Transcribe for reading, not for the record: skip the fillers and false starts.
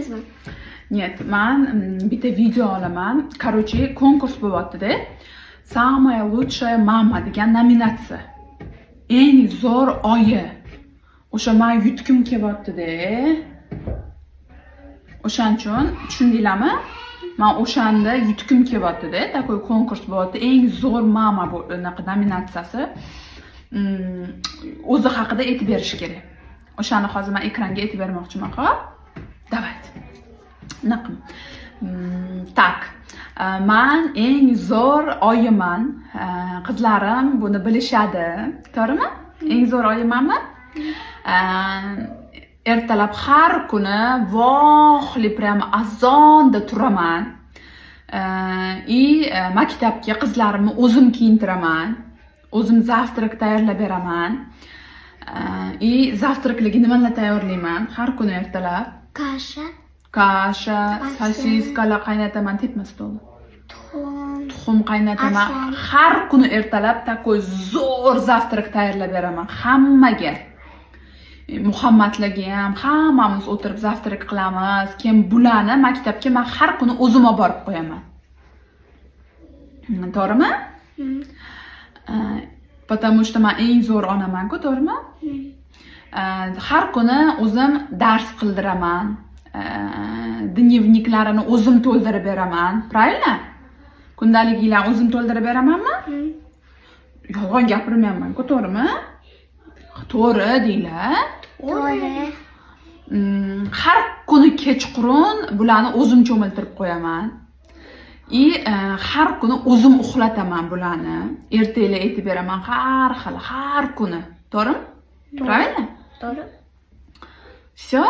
Olamizmi? Нет, man bitta video olaman. Короче, konkurs bo'lyapti-da. "Самая лучшая мама" degan nominatsiya. Eng zo'r oyi. O'sha man yutgim kelyapti-da. O'shaning uchun, tushundinglarmi? Man o'shanda yutgim kelyapti-da. Такой konkurs bo'lyapti. Eng zo'r мама, bu anaqa nominatsiyasi. O'zi haqida aytib berish kerak. O'shani hozir man ekranga aytib bermoqchiman, xo'p? Давайте. Unaqa. Так. Man eng zo'r oyiman. Qizlarim buni bilishadi. To'g'rimi? Eng zo'r oyimanmi? Ertalab har kuni vohli, прямо azonda turaman. И maktabga qizlarimni o'zim kiyintiraman. O'zim завтрак tayyorlab beraman. И завтрак larga nimalar tayyorlayman har kuni ertalab? Каша, Каша, Sosiska. Sosiskalar qaynataman, tepma stolni. Tuxum, Tuxum qaynataman. Asal. Har kuni ertalab такой zo'r завтрак tayyorlab beraman hammaga. Muhammadlarga ham, hammamiz o'tirib завтрак qilamiz. Keyin bularni maktabga man har kuni o'zim olib borib qo'yaman. To'g'rimi? Hmm. Потому что man eng zo'r onaman-ku, to'g'rimi? Hmm. Har kuni o'zim dars qildiraman. Дневник larini o'zim to'ldirib beraman. Правильно? Kundaliginglarni o'zim to'ldirib beramanmi? Hmm. Yolg'on gapirmayapman-ku, to'g'rimi? To'g'ri denglar. To'g'ri. Har kuni kechqurun bularni o'zim cho'miltirib qo'yaman. И har kuni o'zim uxlataman bularni. Ertaklar aytib beraman har xil, har kuni. To'g'rimi? Правильно? To'g'ri. Все?